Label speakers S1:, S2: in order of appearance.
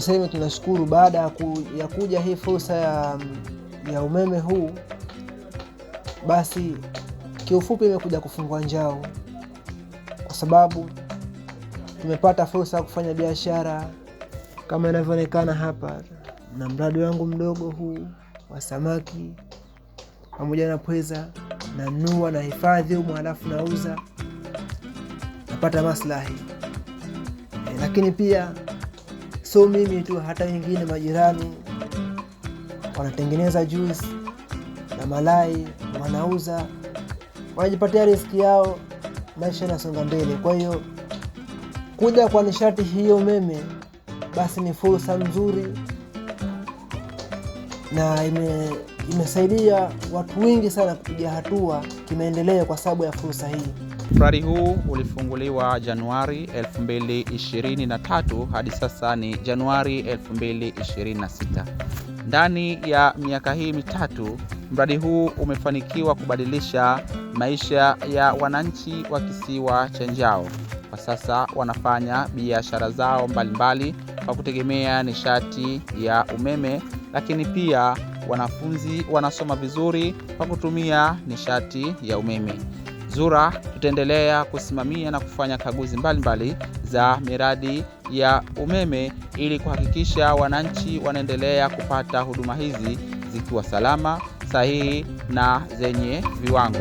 S1: Tuseme tunashukuru baada ya kuja hii fursa ya umeme huu, basi kiufupi imekuja kufungua Njau, kwa sababu tumepata fursa ya kufanya biashara kama inavyoonekana hapa, na mradi wangu mdogo huu wa samaki pamoja na pweza, nanunua na hifadhi humu, halafu nauza, napata maslahi. Lakini pia sio mimi tu, hata wengine majirani wanatengeneza juice na malai, wanauza, wanajipatia riziki yao, maisha yanasonga mbele. Kwa hiyo kuja kwa nishati hiyo umeme, basi ni fursa nzuri na imesaidia watu wengi sana kupiga hatua kimaendeleo kwa sababu ya fursa hii.
S2: Mradi huu ulifunguliwa Januari 2023 hadi sasa ni Januari 2026. Ndani ya miaka hii mitatu, mradi huu umefanikiwa kubadilisha maisha ya wananchi wa kisiwa cha Njau. Kwa sasa wanafanya biashara zao mbalimbali kwa kutegemea nishati ya umeme, lakini pia wanafunzi wanasoma vizuri kwa kutumia nishati ya umeme. ZURA tutaendelea kusimamia na kufanya kaguzi mbalimbali za miradi ya umeme ili kuhakikisha wananchi wanaendelea kupata huduma hizi zikiwa salama, sahihi na zenye viwango.